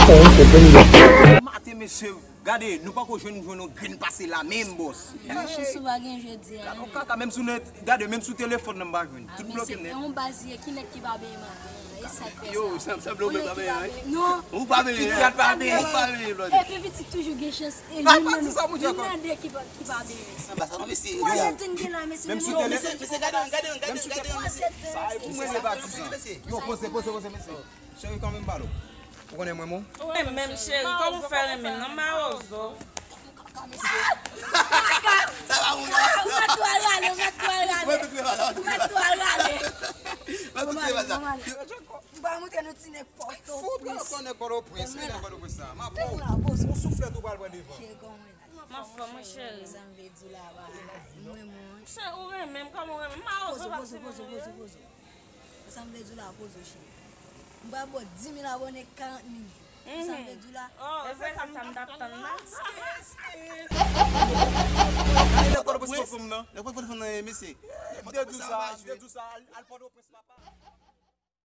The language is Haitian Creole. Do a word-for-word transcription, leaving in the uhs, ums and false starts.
Maten, mesye, gade, nou pako jwenn, jwenn yon grenn pase la menm, bòs. Mesye, si w pa gen jodi a. Gade yon kaka, menm sou nèt, gade, menm sou telefòn nan, m pa jwenn. Tout bloke m nèt. E yon baz ye, ki nèt ki pa benyen maten an? E sa k fè sa? Yo, sa, sa bloke pa benyen, wi. Non. Ou pa benyen, wi. Pitit pa benyen, ou pa benyen, bloke. E pi pitit toujou gen chans. E li menm, li nan de ki pa, ki pa benyen. Twa zè tan gen la, mesye. Menm sou telefòn. Mesye, gade, gade, gade, gade. Twa zè tan. Sa e pou mwen, se pa ti sa. Yo, poze, poze, poze, mesye. Cheri, kanmenm pale. Ou konnen mwen, mwen? Ou renmen m, cheri, kòman w fè renmen m nan mawozo? Ou mèt twò al rale, ou mèt twò al rale. Ou mèt twò al rale. M pa montre nou ti nèg Pòtoprens. Fout, nèg Pòtoprens, wi, nèg Pòtoprens la. M ap ba w yon souflèt ou pral pran devan. M anfòm, wi, cheri. Sa m vle di w la, ba. Mwen, mwen. Cheri, ou renmen m, kòman ou renmen m? Mawozo pa ti renmen m. Sa m vle di w la, poze w, cheri. M pral ba w dis mil abòne, karant mil vi. Sa m vle di w la. Oh, e vre, se sa m t ap tann la. Gade lè Pòtoprens pran fanm nan. Lè Pòtoprens pran fanm nan, mesye. M te di w sa, m te di w sa, al, al Pòtoprens, papa.